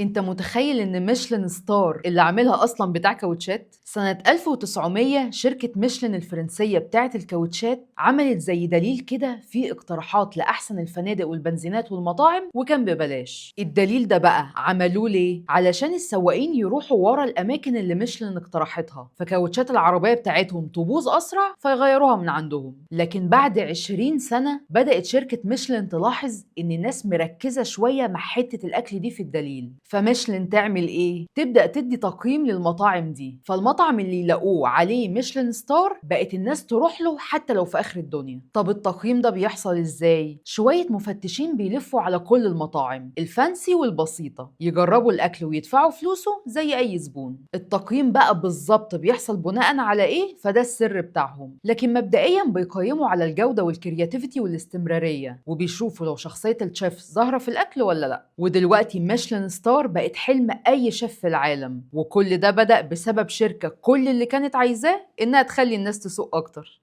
انت متخيل ان Michelin star اللي عاملها اصلا بتاع كاوتشات؟ سنة 1900 شركة ميشلان الفرنسية بتاعة الكاوتشات عملت زي دليل كده فيه اقتراحات لأحسن الفنادق والبنزينات والمطاعم، وكان ببلاش. الدليل ده بقى عملوه ليه؟ علشان السواقين يروحوا ورا الأماكن اللي ميشلان اقترحتها، فكاوتشات العربية بتاعتهم تبوظ أسرع فيغيروها من عندهم. لكن بعد 20 سنة بدأت شركة ميشلان تلاحظ إن الناس مركزة شوية مع حتة الأكل دي في الدليل. فميشلان تعمل إيه؟ تبدأ تدي تقييم للمطاعم دي، فالمطعم اللي يلاقوه عليه Michelin star بقت الناس تروح له حتى لو في آخر الدنيا. طب التقييم ده بيحصل إزاي؟ شوية مفتشين بيلفوا على كل المطاعم ال fancy والبسيطة، يجربوا الأكل ويدفعوا فلوسه زي أي زبون. التقييم بقى بالظبط بيحصل بناء على إيه؟ فده السر بتاعهم. لكن مبدئيا بيقيموا على الجودة وال creativity والاستمرارية، وبيشوفوا لو شخصية الشيف ظاهرة في الأكل ولا لأ. ودلوقتي Michelin star بقت حلم أي شيف في العالم، وكل ده بدأ بسبب شركة كل اللي كانت عايزاه إنها تخلي الناس تسوق أكتر.